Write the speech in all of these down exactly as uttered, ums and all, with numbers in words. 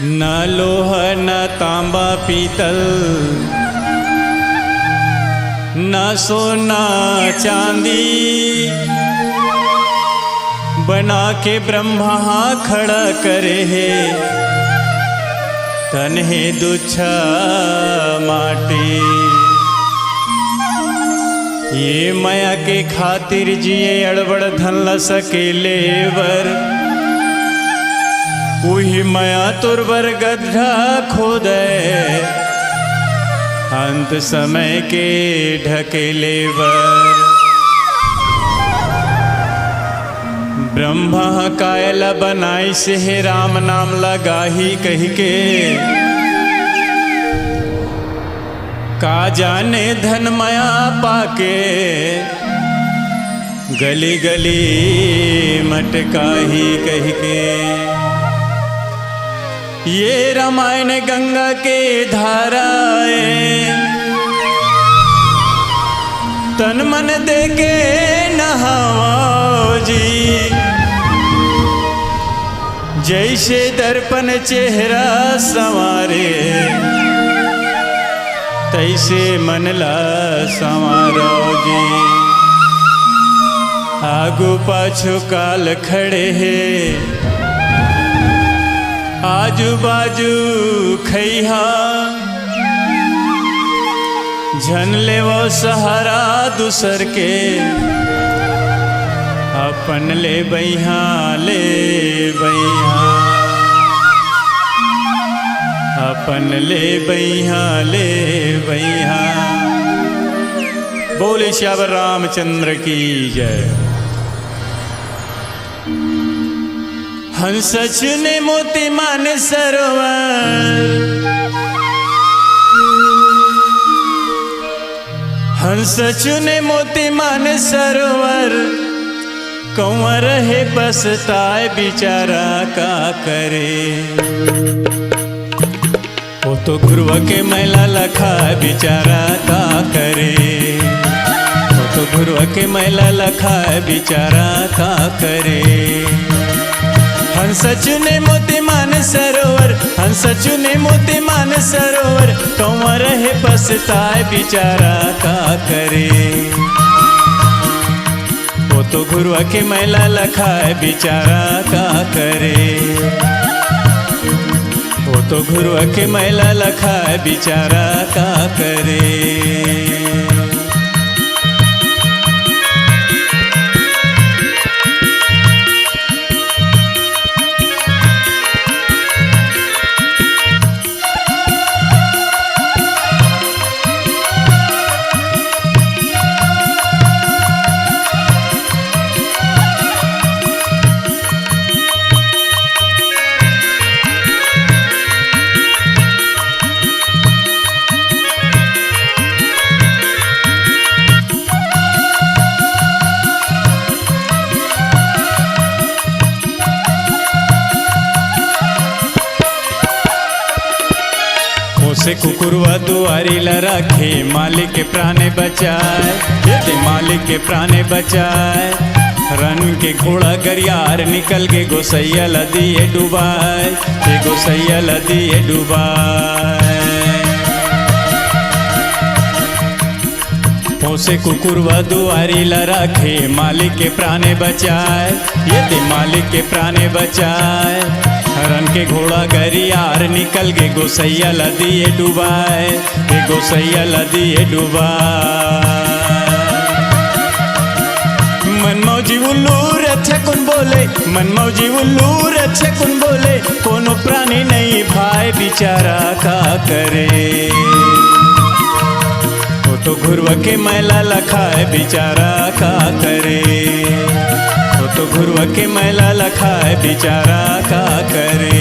न लोहा, न तांबा पीतल, न सोना चांदी, बना के ब्रह्मा हा खड़ा करे हे, तन हे दुच्छा माटी। ये मया के खातिर जिए अड़बड़ धन ल सकेले बर, उही मया तोर बर गड्ढा खोदे, अंत समय के ढकेले बर। ब्रह्मा ह काय ल बनाइस हे राम नाम ल गाही कहिके, का जाने धन मया पाके गली गली मटकाही कहिके। ये रामायण गंगा के धारा ए, तन मन दे के नहावो जी। जैसे दर्पण चेहरा संवारे, तैसे मन ला संवारो जी। आगू पाछू काल खड़े हे, आजू बाजू खइहा, झन लेवो सहारा दूसर के, अपन ले बइहा, ले बइहा, अपन ले बइहा, ले बइहा। बोले सियावर रामचंद्र की जय। हंस चुने मोती मान सरोवर, हंस चुने मोती मान सरोवर, कंवर हे पछताए बिचारा का करे। ओ तो घुरवा के मैला ल खाए बिचारा का करे, ओ तो घुरवा के मैला ल खाए बिचारा का करे। हंस चुने मोती मान सरोवर, हंस चुने मोती मान सरोवर, कंवर हे पछताए बिचारा का करे। ओ तो घुरवा के मैला ल खाए बिचारा का करे, ओ तो घुरवा के मैला ल खाए बिचारा का करे। पोसे कुकुरवा दुआरी ल राखे, मालिक के प्राणे बचाए, ये दे मालिक के प्राणे बचाए। रन के घोड़ा गरियार निकल गे, गोसैया ल दिए डुबाए, ये गोसैया ल दिए डुबाए। पोसे कुकुरवा दुआरी ल राखे, मालिक के प्राणे बचाए, ये दे मालिक के प्राणे बचाए। रन के घोड़ा गरियार निकल गे, गोसैया ल दिए डुबाए, ये गोसैया ल दिए डुबाए। मन मौजी उल्लू रच्छा कुन बोले, मन मौजी उल्लू रच्छा कुन बोले, कोनो प्राणी नहीं भाए बिचारा का करे। ओ तो घुरवा के मैला ल खाए बिचारा का करे, ओ तो घुरवा के मैला ल खाए बिचारा का करे।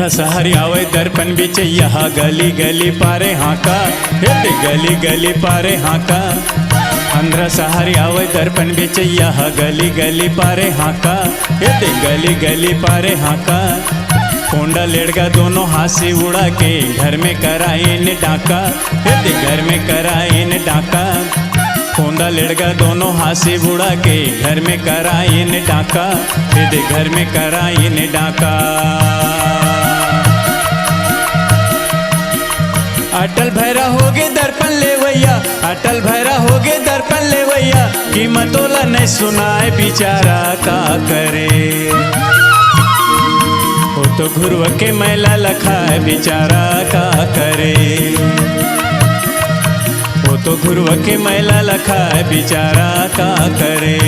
सहरी आवै दर्पण बिचैया हा, गली गली पारे हाँका, हे दे गली गली पारे हाँका। अंधरा सहरी आवै दर्पण बिचैया हा, गली गली पारे हाँका, हे दे गली गली पारे हाँका। कोंडा लेड़गा दोनों हाँसी उड़ा के, घर में कराइन डाका, हे दे घर में कराइन डाका। कोंडा लेड़गा दोनों हाँसी उड़ा के, घर में कराइन डाका, हे दे घर में कराइन डाका। अटल भैरा होगे दर्पण लेवैया, अटल भैरा होगे दर्पण लेवैया, कीमत ओला नहीं सुनाए बिचारा का करे। ओ तो घुरवा के मैला लखाए बिचारा का करे। ओ तो घुरवा के मैला लखाए बिचारा का करे।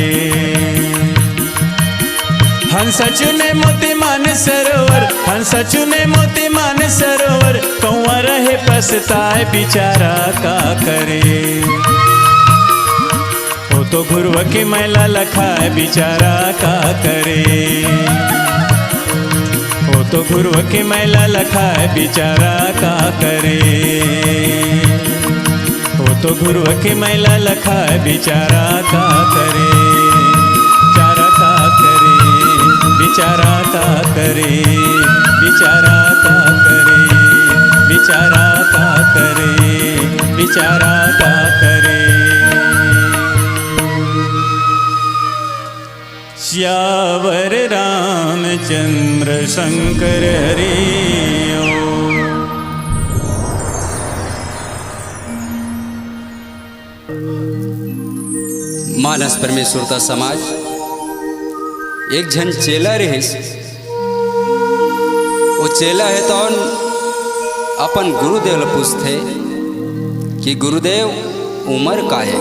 हंसा चुने मोती माने सरोवर, हंसा चुने मोती माने सरोवर, कौआ रहे पछताए बिचारा का करे। ओ तो घुरवा के मैला लखाए बिचारा का करे। ओ तो घुरवा के मैला लखाए बिचारा का करे। ओ तो घुरवा के मैला लखाए बिचारा का करे। चारा का करे, बिचारा का करे, बिचारा का करे, बिचारा का करे, बिचारा का करे। सियावर रामचंद्र शंकर हरि ओम। मानस परमेश्वर ता समाज, एक झन चेला रहिस। वो चेला हे तौन अपन गुरुदेव ल पूछथे कि गुरुदेव, उमर का हे?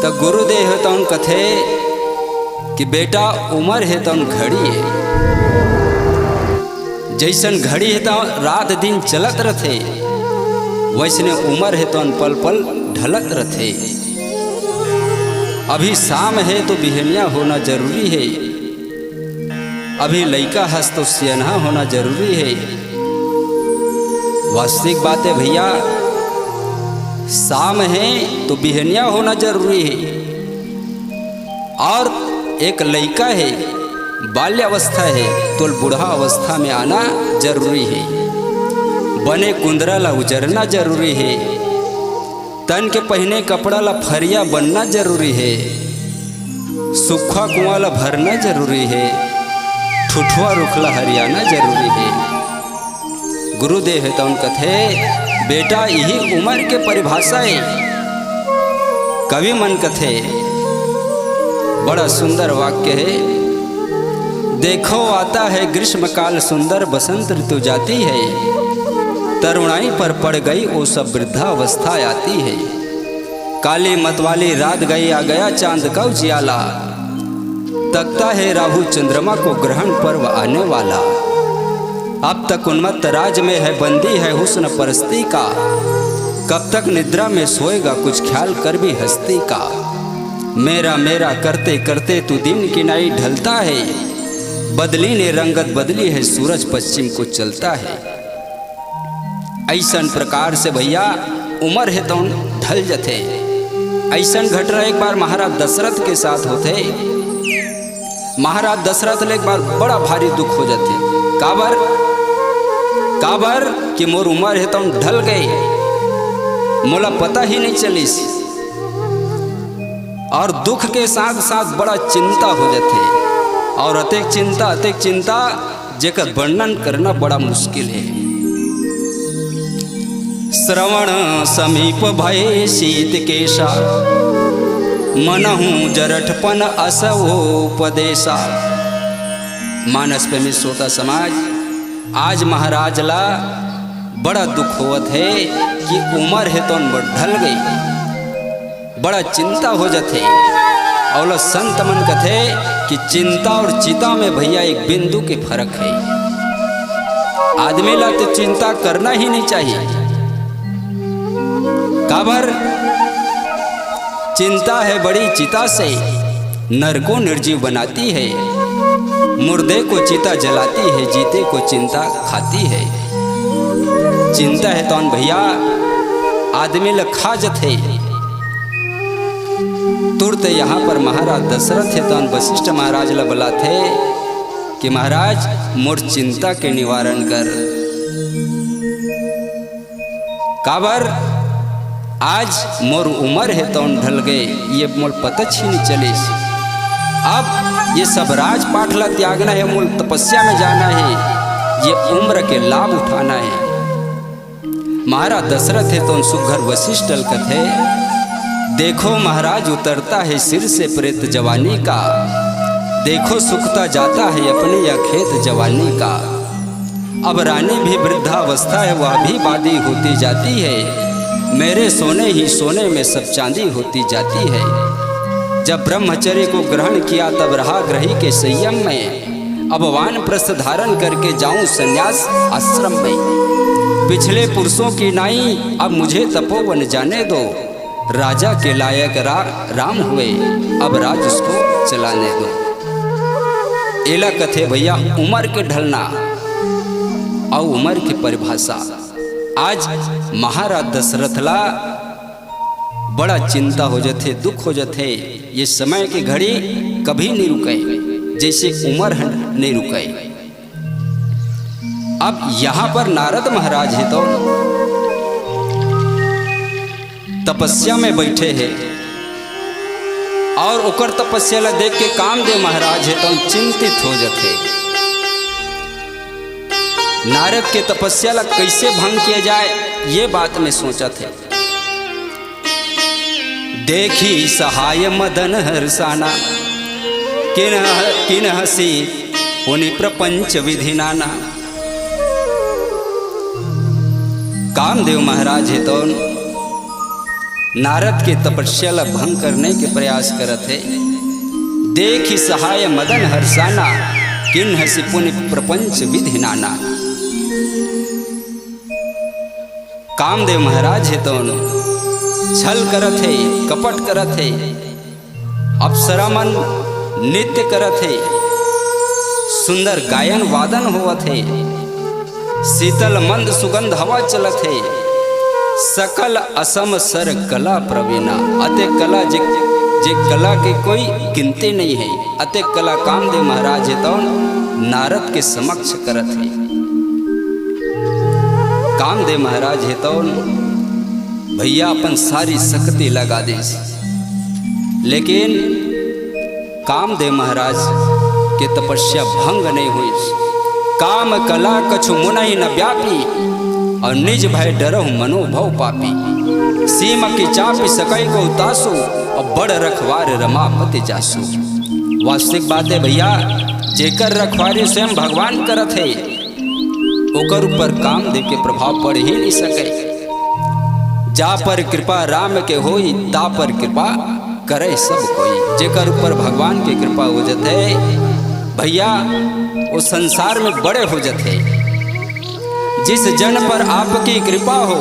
त गुरुदेव हे तौन कथे कि बेटा, उमर हे तौन घड़ी हे। जैसन घड़ी हे तौन रात दिन चलत रथे, वैसने उमर हे तौन पल पल ढलत रथे। अभी शाम हे तो बिहनिया होना जरूरी हे, अभी लइका हस तो सियनहा होना जरूरी हे। वास्तविक बात हे भैया, शाम हे तो बिहनिया होना जरूरी हे। और एक लइका हे, बाल्यावस्था हे, तो बूढ़ा अवस्था में आना जरूरी हे। बने कुंदरा ला उजरना जरूरी हे। तन के पहिने कपड़ा ला फरिया बनना जरूरी हे। सुखा कुआं ला भरना जरूरी हे। ठुठुआ रुख ला हरियाना जरूरी हे। गुरुदेव हे तौन कथे, बेटा, इही उमर के परिभाषा हे। कवि मन कथे, बड़ा सुंदर वाक्य हे, देखो आता है ग्रीष्म काल सुंदर, बसंत ऋतु जाती है, तरुणाई पर पड़ गई वो सब, वृद्धावस्था आती है। काली मतवाली रात गई, आ गया चांद का उजियाला। तकता है राहु चंद्रमा को ग्रहण पर्व आने वाला। अब तक उन्मत्त राज में है, बंदी है हुस्न परस्ती का। कब तक निद्रा में सोएगा, कुछ ख्याल कर भी हस्ती का। मेरा मेरा करते करते तू दिन किनाई ढलता है। बदली ने रंगत बदली है, सूरज पश्चिम को चलता है। ऐसन प्रकार से भैया उमर हे तौन ढल जथे। ऐसन घटना एक बार महाराज दशरथ के साथ होथे। महाराज दशरथ ले एक बार बड़ा भारी दुख हो जाथे। काबर? काबर कि मोर उमर हे तौन ढल गए, मोला पता ही नहीं चलिस। और दुख के साथ साथ बड़ा चिंता हो जाथे। और अतेक चिंता, अतेक चिंता, जेकर वर्णन करना बड़ा मुश्किल हे। श्रवण समीप भय शीत केशा, मनहु जरठपन असवोपदेशा। मानस प्रेमी श्रोता समाज, आज महाराज ला बड़ा दुख होवत हे कि उमर हे तौन ढल गई। बड़ा चिंता हो जाथे। अउ ल संत मन कथे कि चिंता और चिता में भैया एक बिंदु के फर्क हे। आदमी ला तो चिंता करना ही नहीं चाहिए। काबर? चिंता है बड़ी चिता से, नर को निर्जीव बनाती है। मुर्दे को चिता जलाती है, जीते को चिंता खाती है। चिंता हे तौन भैया आदमी ल खा जथे। तुरते यहाँ पर महाराज दशरथ हे तौन वशिष्ठ महाराज ल बलाथे कि महाराज, मोर चिंता के निवारण कर। काबर आज मोर उमर हे तौन ढल गे, ये मोर पता च नइ चलिस। अब ये सब राजपाट ला त्यागना हे, मोर तपस्या में जाना हे, ये उम्र के लाभ उठाना हे। महाराज दशरथ हे तौन सुघर वशिष्ठ ल कथे, देखो महाराज, उतरता है सिर से प्रेत जवानी का, देखो सुखता जाता है अपने यह खेत जवानी का। अब रानी भी वृद्धावस्था है, वह भी बादी होती जाती है। मेरे सोने ही सोने में सब चांदी होती जाती है। जब ब्रह्मचर्य को ग्रहण किया, तब रहा ग्रही के संयम में। अब वानप्रस्थ धारण करके जाऊं संन्यास आश्रम में। पिछले पुरुषों की नाई अब मुझे तपोवन जाने दो। राजा के लायक रा-, राम हुए, अब राज उसको चलाने दो। एला कथे भैया उमर के ढलना अउ उमर के परिभाषा। आज महाराज दशरथ ला बड़ा चिंता हो जथे, दुख हो जथे। ये समय के घड़ी कभी नइ रुकय, जइसे उमर ह नइ रुकय। अब यहाँ पर नारद महाराज हे तौन तपस्या में बइठे हे अउ ओकर तपस्या ला देख के कामदेव महाराज हे तौन चिंतित हो जथे। नारद के तपस्या ला कइसे भंग किया जाय, ये बात में सोचत हे। देखि सहाय मदन हर्षाना, किन्ह-, किन्हसि पुनि प्रपंच विधि नाना। कामदेव महाराज हे तौन नारद के तपस्या ला भंग करने के प्रयास करत हे। देखि सहाय मदन हर्षाना, किन्हसि पुनि प्रपंच विधि नाना। कामदेव महाराज हे तौन छल करत हे, कपट करत हे, अप्सरा मन नृत्य करत हे, सुंदर गायन वादन होवत हे, शीतल मंद सुगंध हवा चलत हे। सकल असम सर कला प्रवीणा, अतेक कला जे, जे कला के कोई गिनती नइ हे, अतेक कला कामदेव महाराज हे तौन नारद के समक्ष करत हे। कामदेव महाराज हे तौन भैया अपन सारी शक्ति लगा देस, लेकिन कामदेव महाराज के तपस्या भंग नइ होइस। काम कला कछु मुनहि न व्यापी, अउ निज भय डरहु मनोभव पापी। सीम की चापि सकय को तासु, अउ बड़ रखवार रमापति जासु। वास्तविक बात हे भैया, जेकर रखवारी स्वयं भगवान करत हे, ओकर ऊपर कामदेव के प्रभाव पड़ ही नइ सकय। जा पर कृपा राम के होई, ता पर कृपा करे सब कोई। जेकर ऊपर भगवान के कृपा हो जथे भैया, वो संसार में बड़े हो जथे। जिस जन पर आपकी कृपा हो,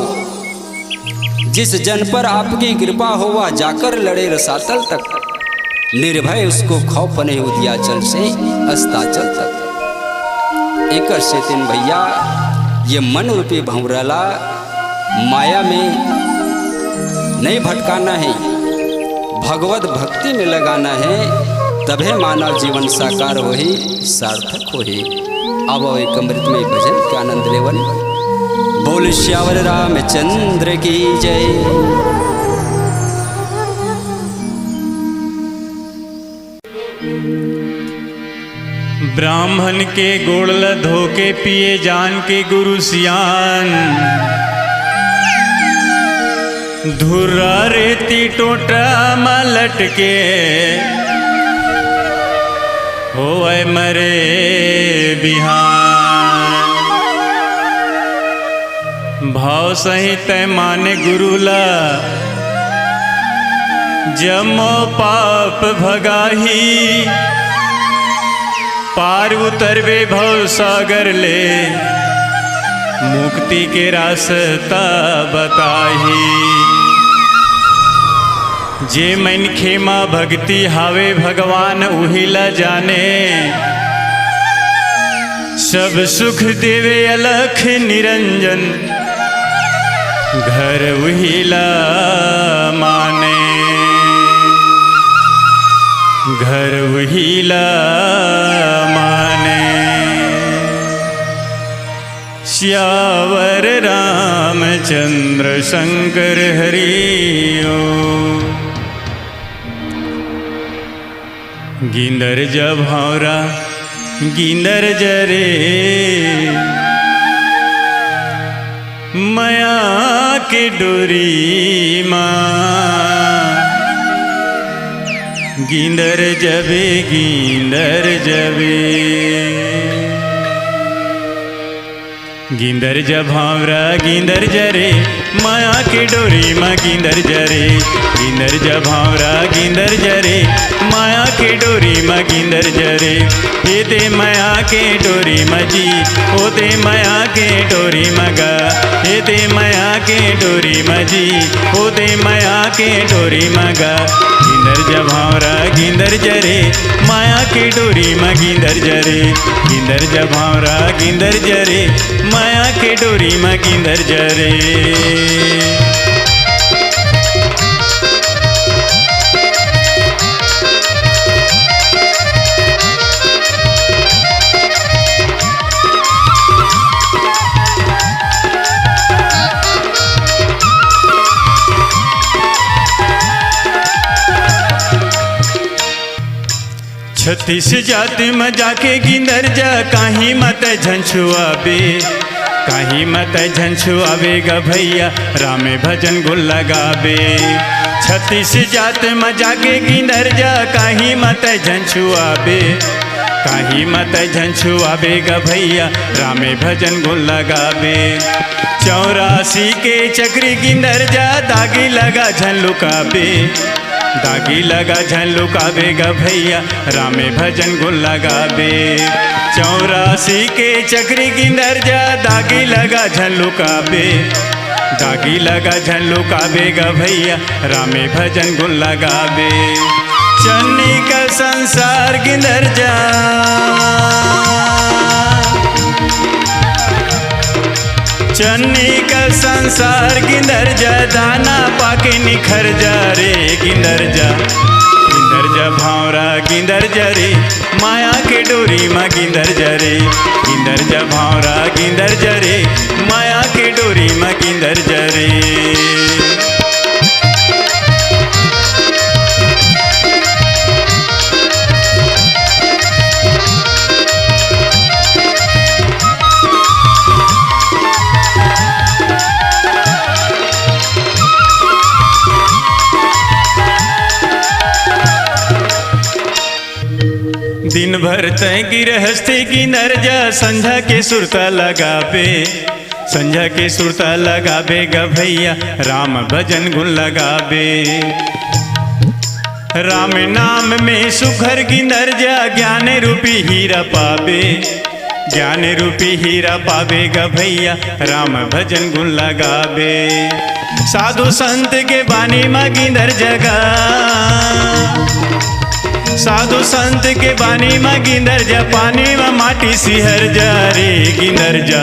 जिस जन पर आपकी कृपा हो, वह जाकर लड़े रसातल तक, निर्भय उसको खौफ नहीं उदियाचल से अस्ताचल तक। एकर सेतिन भैया, ये मन रूपी भंवरा ला माया में नइ भटकाना हे, भगवत भक्ति में लगाना हे, तभे मानव जीवन साकार होही, सार्थक होही। आवव एक अमृतमय भजन के आनंद लेवन। बोल सियावर रामचंद्र की जय। ब्राह्मण के गोड़ ल धोके पिए जान के गुरु सियान। धुर्रा रेती टोटा म लटके होवय मरे बिहान। भाव सहित माने गुरु ला जम्मो पाप भगाही। पार उतरबे भव सागर ले, मुक्ति के रास्ता बताही। जे मनखे मा भक्ति हावे भगवान उही ला जाने। सब सुख देवे अलख निरंजन, घर उही ला माने, घर उही ला माने। सियावर रामचंद्र शंकर हरि ओ। गिंदर जा भांवरा, गिंदर जा रे, मया के डोरी मा। गिंदर जबे, गिंदर जबे। गिंदर जा भांवरा, गिंदर जा रे, मया के डोरी म गिंदर जा रे। गिंदर जा भांवरा, गिंदर जा रे, मया के डोरी म गिंदर जा रे। ए दे मया के डोरी म जी, ओ दे मया के डोरी म गा। ए दे मया के डोरी म जी, ओ दे मया के डोरी म गा। गिंदर जा भांवरा, गिंदर जा रे, मया के डोरी म गिंदर जा रे। गिंदर जा भांवरा, गिंदर जा रे, मया के डोरी म गिंदर जा रे। छत्तीस जाति म जाके गिंदर जा, काहीं म तैं झन छुआबे, काहीं म तैं झन छुआबे गा भइया, रामे भजन गुन लगाबे। छत्तीस जाति म जाके गिंदर जा, काहीं म तैं झन छुआबे, काहीं म तैं झन छुआबे गा भइया, रामे भजन गुन लगाबे। चौरासी के चकरी गिंदर जा, दागी लगा झन लुकाबे। दागी लगा झन लुकाबे गा भइया, रामे भजन गुन लगाबे। चौरासी के चकरी गिंदर जा, दागी लगा झन लुकाबे। दागी लगा झन लुकाबे गा भइया, रामे भजन गुन लगाबे। चन्नी का संसार गिंदर जा, चन्नी का संसार गिंदर जा, दाना पाके निखर जा रे गिंदर जा। गिंदर जा भांवरा गिंदर जा रे, मया के डोरी म गिंदर जा रे। गिंदर जा भांवरा गिंदर जा रे, मया के डोरी म गिंदर जा रे। दिन भर तैं गिरहस्ती गिंदर जा, संझा के सुरता लगाबे। संझा के सुरता लगाबे गा भइया, राम भजन गुन लगाबे। राम नाम में सुघर गिंदर जा, ज्ञान रूपी हीरा पाबे। ज्ञान रूपी हीरा पाबे गा भइया, राम भजन गुन लगाबे। साधु संत के बानी म गिंदर जा गा, साधु संत के बानी म गिंदर जा, पानी म माटी सिहर जा रे गिंदर जा।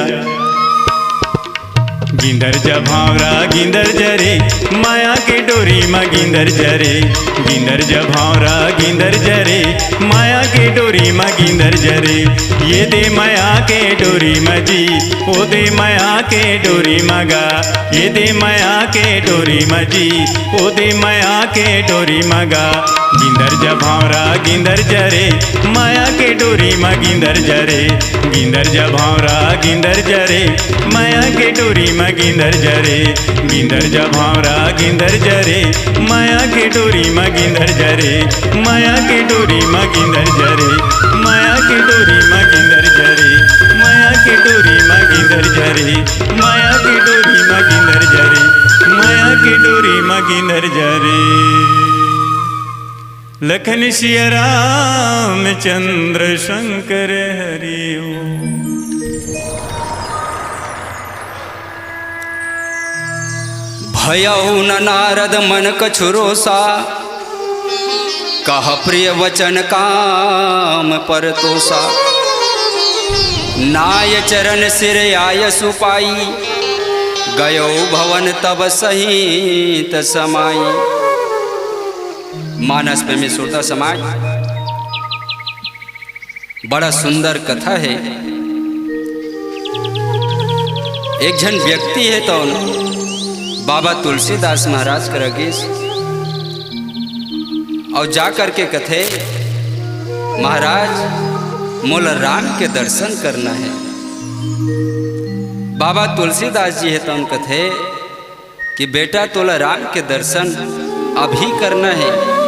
गिंदर जा भांवरा गिंदर जा रे, मया के डोरी म गिंदर जा रे। गिंदर जा भांवरा गिंदर जा रे, मया के डोरी म गिंदर जा रे। ए दे मया के डोरी म जी, ओ दे मया के डोरी म गा। ए दे मया के डोरी म जी, ओ दे मया के डोरी म गा। गिंदर जा भांवरा गिंदर जा रे, मया के डोरी म गिंदर जा रे। गिंदर जा भांवरा गिंदर जा रे, मया के डोरी म गिंदर जा रे। गिंदर जा भांवरा गिंदर जा रे, मया के डोरी म गिंदर जा रे। मया के डोरी म गिंदर जा रे, मया के डोरी म गिंदर जा रे। मया के डोरी म गिंदर जा रे, मया के डोरी म गिंदर जा रे। मया के डोरी म गिंदर जा रे। लखन सिया रामचंद्र शंकर हरि ओ। भयउ न नारद मन कछु रोसा, कह प्रिय वचन काम परतोसा। नाय चरण सिर आयसु पाई, गयो भवन तब सहित समाई। मानस प्रेमी श्रोता समाज, बड़ा सुंदर कथा हे। एक झन व्यक्ति हे, तौन बाबा तुलसीदास महाराज करा गिस अउ जा करके कथे, "महाराज, मोला राम के दर्शन करना हे।" बाबा तुलसीदास जी हे, तौन कथे कि, "बेटा, तोला राम के दर्शन अभी करना हे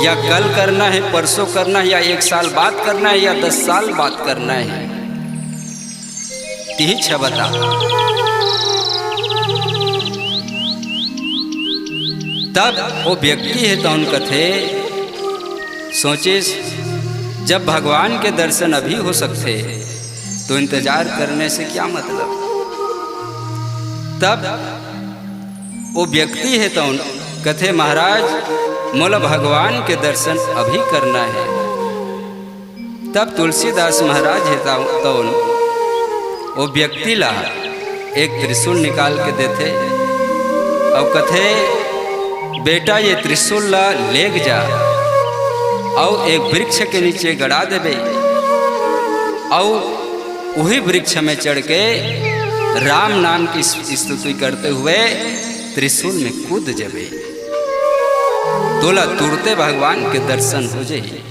या कल करना हे, परसों करना हे या एक साल बाद करना हे या दस साल बाद करना हे, तिही छ बता।" तब वो व्यक्ति हे, तौन कथे, सोचिस, "जब भगवान के दर्शन अभी हो सकथे, तो इंतजार करने से क्या मतलब?" तब वो व्यक्ति हे, तौन कथे, "महाराज, मोला भगवान के दर्शन अभी करना हे।" तब तुलसीदास महाराज हे, तौ-, तौन वो व्यक्ति ला एक त्रिशूल निकाल के देथे अउ कथे, "बेटा, ये त्रिशूल ला लेग जा अउ एक वृक्ष के नीचे गड़ा देबे अउ वही वृक्ष में चढ़ के राम नाम की स्तुति करते हुए त्रिशूल में कूद जबे, तोला तुरते भगवान के दर्शन हो जाही।"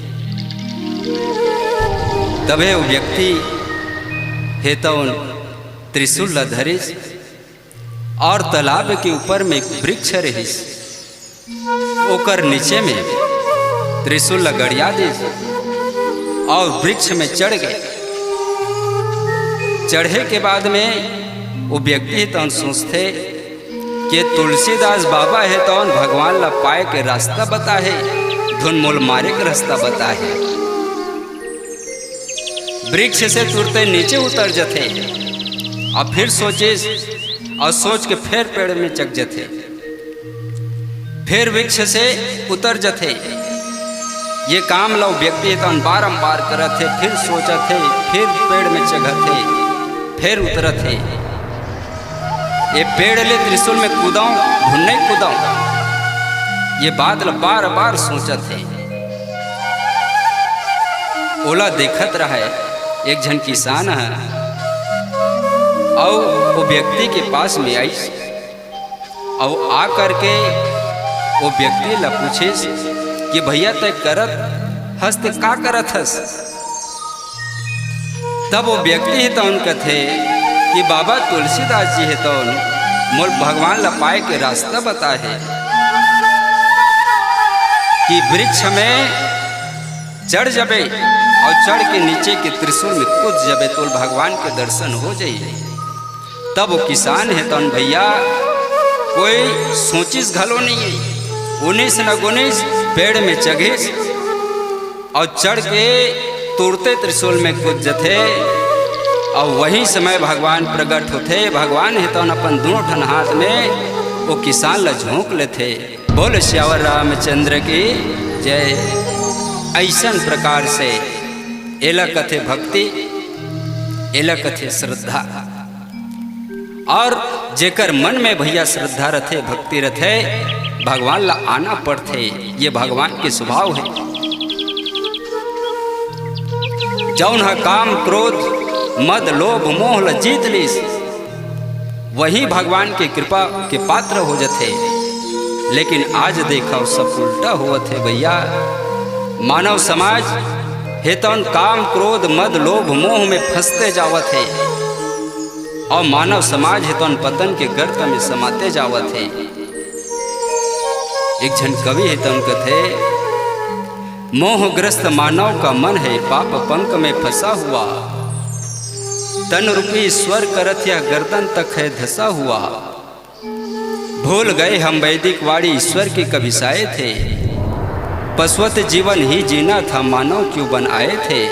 तभे वो व्यक्ति हे, तौन त्रिशूल ला धरिस और तालाब के ऊपर में एक वृक्ष रहिस, ओकर नीचे में त्रिशूल ला गड़िया दिस और वृक्ष में चढ़ गए। चढ़े के बाद में वो व्यक्ति हे, तौन सोचथे कि तुलसीदास बाबा हे, तौन भगवान ला पाए के रास्ता बताहे, धुन मोल मारे के रास्ता बताहे। वृक्ष से तुरते नीचे उतर जथे, अब फिर सोचिस और सोच के फिर पेड़ में चघ जथे, फिर वृक्ष से उतर जथे। ये काम ला वो व्यक्ति हे, तौन बारंबार करत हे, फिर सोचत हे, फिर पेड़ में चघत हे, फिर उतरत हे। ये पेड़ ले त्रिशूल में कूदंव, धुन नहीं कूदंव, ये बात ला बार बार सोचत हे। ओला देखत रहय एक झन किसान ह, अउ वो व्यक्ति के पास में आइस, अउ आ करके वो व्यक्ति ला पूछिस कि, "भैया, तैं करत हस, तैं का करत हस?" तब वो व्यक्ति हे, तौन कथे कि, "बाबा तुलसीदास जी हे, तौन मोल भगवान ला पाए के रास्ता बताहे कि वृक्ष में चढ़ जबे और चढ़ के नीचे के त्रिशूल में कूद जबे, तोल भगवान के दर्शन हो जाई।" तब वो किसान हे, तौन भैया कोई सोचिस घलो नहीं हे, उन्नीस न गुनिस पेड़ में चघिस और चढ़ के तुरते त्रिशूल में कूद जथे। और वही समय भगवान प्रकट होथे। भगवान हे, तौन अपन दोनों ठन हाथ में वो किसान ला झोंक लेथे। बोल सियावर रामचंद्र की जय। ऐसन प्रकार से एला कथे भक्ति, एला कथे श्रद्धा। और जेकर मन में भैया श्रद्धा रथे, भक्ति रथे, भगवान ला आना पड़थे। ये भगवान के स्वभाव हे। जौन ह काम क्रोध मद लोभ मोह ल जीत लिस, वही भगवान के कृपा के पात्र हो जथे। लेकिन आज देखव, सब उल्टा होवत हे भैया। मानव समाज हे तौन काम क्रोध मद लोभ मोह में फंसते जावत हे, और मानव समाज हे तौन पतन के गर्त में समाते जावत हे। एक झन कवि हे तौन कथे, "मोहग्रस्त मानव का मन है पाप पंक में फंसा हुआ। तन रूपी ईश्वर करत यह गर्दन तक है धसा हुआ। भूल गए हम वैदिक वाणी ईश्वर की कभी शायद है। पशुवत जीवन ही जीना था, मानव क्यों बन आए थे।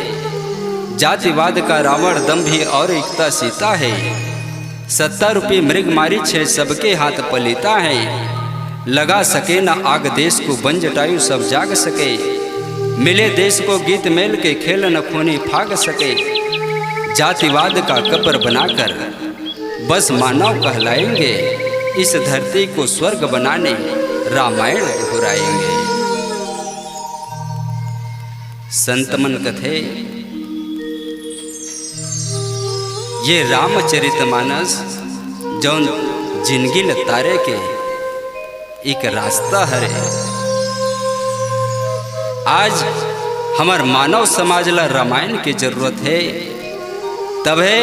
जातिवाद का रावण दंभी और एकता सीता है। सत्ता रूपी मृग मारी छे, सबके हाथ पलीता है। लगा सके न आग देश को, बन जटायु सब जाग सके। मिले देश को गीत मेल के, खेल न खूनी फाग सके। जातिवाद का कब्र बनाकर बस मानव कहलाएंगे, इस धरती को स्वर्ग बनाने रामायण दोहराएंगे। संत मन कथे, ये रामचरित मानस जौन जिंदगी ल तारे के एक रास्ता हरे। आज हमर मानव समाज ला रामायण के जरूरत हे, तभे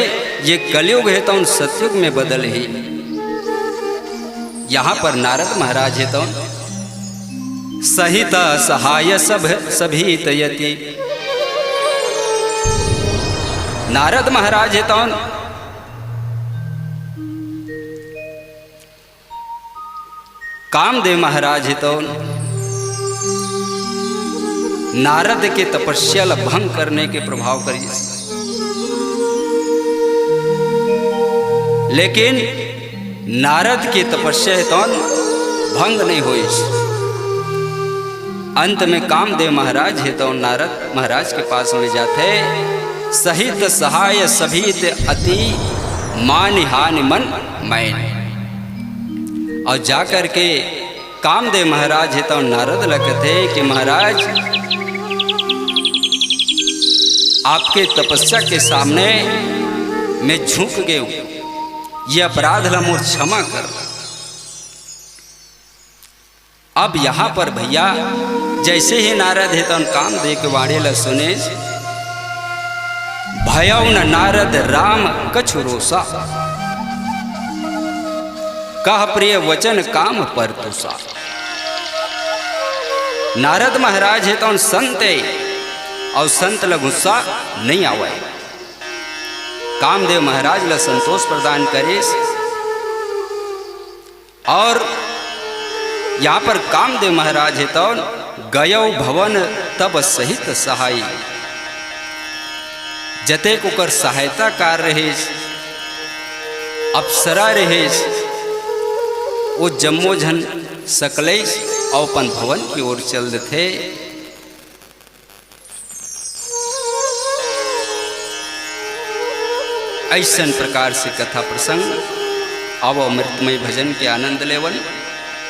ये कलयुग हे तौन सतयुग में बदल ही। यहाँ पर नारद महाराज हे तौन सहित सहाय सब सभी तयति। नारद महाराज हे तौन कामदेव महाराज हे तौन नारद के तपस्या ला भंग करने के प्रभाव करिस। लेकिन नारद के तपस्या हे तौन भंग नहीं होइस। अंत में कामदेव महाराज हे तौन नारद महाराज के पास में जाथे, सहित सहाय सभी तयति मानि हानि मन मैन। और जाकर के कामदेव महाराज हे तौन नारद ल कथे कि महाराज, आपके तपस्या के सामने मैं झुक गए हूँ, ये अपराध ला मोर क्षमा कर। अब यहाँ पर भैया जैसे ही नारद हे तौन कामदेव के वाणी ला सुने, भयउ न नारद राम कछु रोसा, कह प्रिय वचन काम परतोसा। नारद महाराज हे तौन संत हे, और संत ला गुस्सा नहीं आवे। कामदेव महाराज ला संतोष प्रदान करिस। और यहाँ पर कामदेव महाराज हे तौन गयउ भवन तब सहित सहाई। जतेक ओकर सहायता कार रहिस, अप्सरा रहिस, वो जम्मो झन सकलइस अउ अपन भवन की ओर चल देथे। ऐसन प्रकार से कथा प्रसंग। आवो अमृतमय भजन के आनंद लेवन।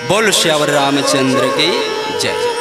बोल सियावर रामचंद्र की जय।